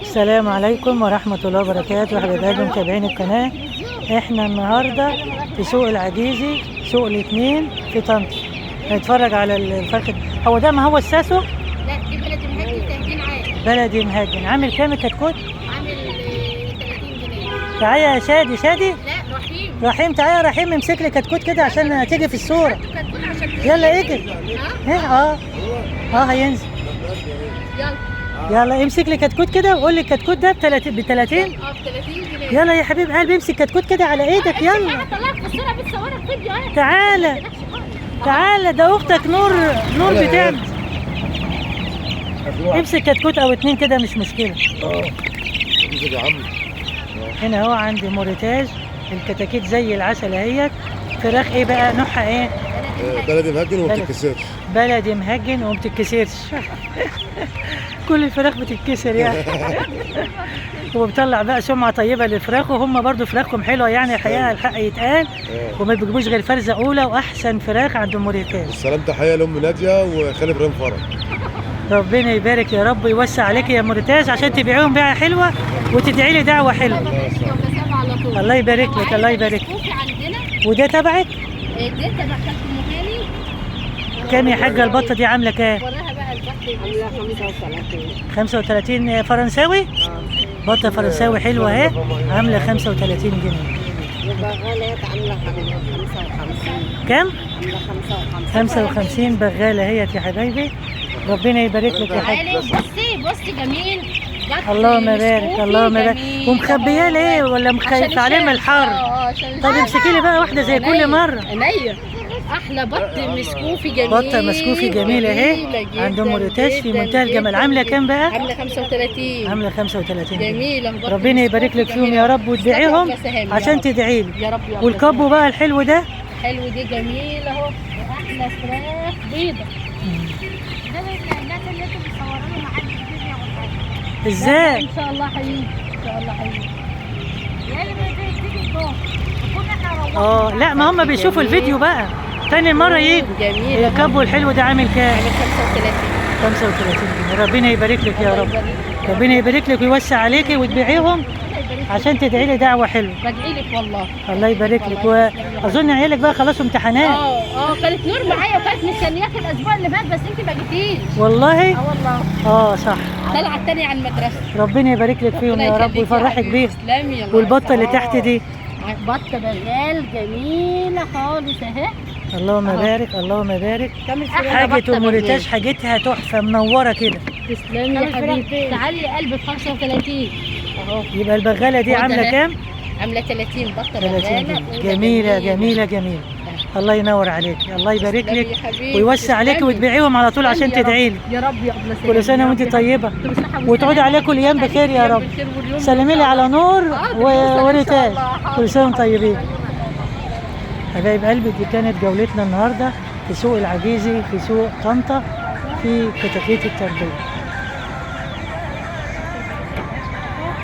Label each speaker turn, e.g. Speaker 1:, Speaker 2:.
Speaker 1: السلام عليكم ورحمة الله وبركاته حبايب متابعين القناة. احنا النهاردة في سوق العجيزي، سوق الاثنين في طنطا. هنتفرج على الفرخ. هو ده ما هو الساسو؟
Speaker 2: لا دي بلدي مهجن تهجين عادي.
Speaker 1: بلدي مهجن. عامل كام الكتكوت؟
Speaker 2: عامل 30 جنيه.
Speaker 1: تعالى يا شادي. شادي؟
Speaker 2: لا رحيم.
Speaker 1: رحيم تعالى يا رحيم، امسك لي كتكوت كده عشان تيجي في الصورة.
Speaker 2: كتكوت عشان
Speaker 1: يلا اجري. ها هينزل.
Speaker 2: يلا
Speaker 1: يلا امسك لي كتكوت كده وقول لي الكتكوت ده ب 30 ب 30.
Speaker 2: ب 30 جنيه.
Speaker 1: يلا يا حبيب قلبي امسك كتكوت كده على ايدك. يلا
Speaker 2: انا طلعت في الصورة بتصورك فيديو اهي.
Speaker 1: تعالى تعالى، ده اختك نور. نور بتعمل. امسك كتكوت او اتنين كده مش مشكلة.
Speaker 3: امسك يا عم.
Speaker 1: هنا اهو عندي موريتاج الكتاكيت زي العسل اهيت. فراخ ايه بقى نوعها ايه؟
Speaker 3: بلدي مهجن وما بتتكسرش.
Speaker 1: بلدي مهجن وما بتتكسرش. كل الفراخ بتتكسر يعني. وبطلع بقى سمعه طيبة للفراخ، وهم برضو فراخهم حلوة يعني، الحقيقة الحق يتقال. وما بيجيبوش غير فرزه اولى واحسن فراخ عند موريتاج.
Speaker 3: والسلام تحية لام ناديه وخالد ابراهيم فرج.
Speaker 1: ربنا يبارك يا رب ويوسع عليك يا موريتاج عشان تبيعيهم بيعه حلوة وتدعي لي دعوه حلوة. الله يبارك لك. الله يبارك لك. وده تبعك؟
Speaker 2: ده تبع خالتي مهاني.
Speaker 1: كام يا حاجة البطة دي عامله كام؟
Speaker 2: وراها بقى البطة عامله 35.
Speaker 1: 35 فرنساوي؟ بطه فرنساوي حلوة اهي، عامله 35 جنيه.
Speaker 4: وبغالات عامله 55.
Speaker 1: كام؟
Speaker 4: عامله 55.
Speaker 1: 55 بغاله اهيت يا حبايبي. ربنا يبارك لك يا حاج.
Speaker 2: بصي بصي جميل.
Speaker 1: اللهم بارك اللهم بارك. ومخبياه ليه ولا مخايفه عليه من الحر؟ طب امسكي لي بقى واحدة زي كل مرة.
Speaker 2: عينيا. احلى بط مسكوفي جميل.
Speaker 1: بطه مسكوفي جميلة اهي عند موريتاج في منتهى الجمال. عامله كام بقى؟
Speaker 2: عامله 35.
Speaker 1: عامله 35
Speaker 2: جميلة.
Speaker 1: ربنا يبارك لك فيهم يا رب وتبيعيهم عشان تدعي لي
Speaker 2: يا رب. يا رب.
Speaker 1: والكابو بقى الحلو ده؟
Speaker 2: حلو دي جميل اهو، واحلى فراخ بيضة.
Speaker 5: ده الناس اللي انتوا بتصوروا لهم محدش بيبيع ولا حاجة.
Speaker 1: ازاي؟
Speaker 2: ان شاء الله هيجي. ان شاء الله هيجي.
Speaker 5: يا اللي بتيجي الظهر نكون احنا روحنا.
Speaker 1: لا ما هم بيشوفوا الفيديو بقى تاني مرة يجوا.
Speaker 2: جميل.
Speaker 1: الكابو الحلو ده عامل كام؟
Speaker 2: عامل 35.
Speaker 1: 35 جنيه. ربنا يبارك لك يا رب. ربنا يبارك لك ويوسع عليكي وتبيعيهم عشان تدعي لي دعوة حلوة.
Speaker 2: بدعي لك والله.
Speaker 1: الله يبارك لك. واظن عيالك بقى خلصوا امتحانات.
Speaker 2: كانت نور معايا وكانت مستنياك الاسبوع اللي فات بس انت ما جيتيش.
Speaker 1: والله؟
Speaker 2: والله.
Speaker 1: صح.
Speaker 2: طلعت تاني على المدرسة.
Speaker 1: ربنا يبارك لك فيهم يا رب ويفرحك بيهم. والبطة اللي تحت دي؟
Speaker 2: بطة بغال جميلة خالص اهي.
Speaker 1: اللهم بارك اللهم بارك. حاجة موريتاج حاجتها تحفة منورة كده.
Speaker 2: تسلمي يا حبيبتي. تعالي يا قلبي 35 اهو.
Speaker 1: يبقى البغالة دي عاملة كام؟
Speaker 2: عاملة 30. بطة بغالة
Speaker 1: جميلة جميلة جميلة. الله ينور عليك. الله يبارك لك ويوسع عليك وتبيعيهم على طول عشان تدعي لي
Speaker 2: يا رب. يا ابله.
Speaker 1: كل سنة وانت طيبة وتعود عليكم الايام بخير يا رب. سلمي لي على نور وريتاج. كل سنة وانتم طيبين حبايب قلبي. دي كانت جولتنا النهارده في سوق العجيزي في سوق طنطا في كتاكيت التربية.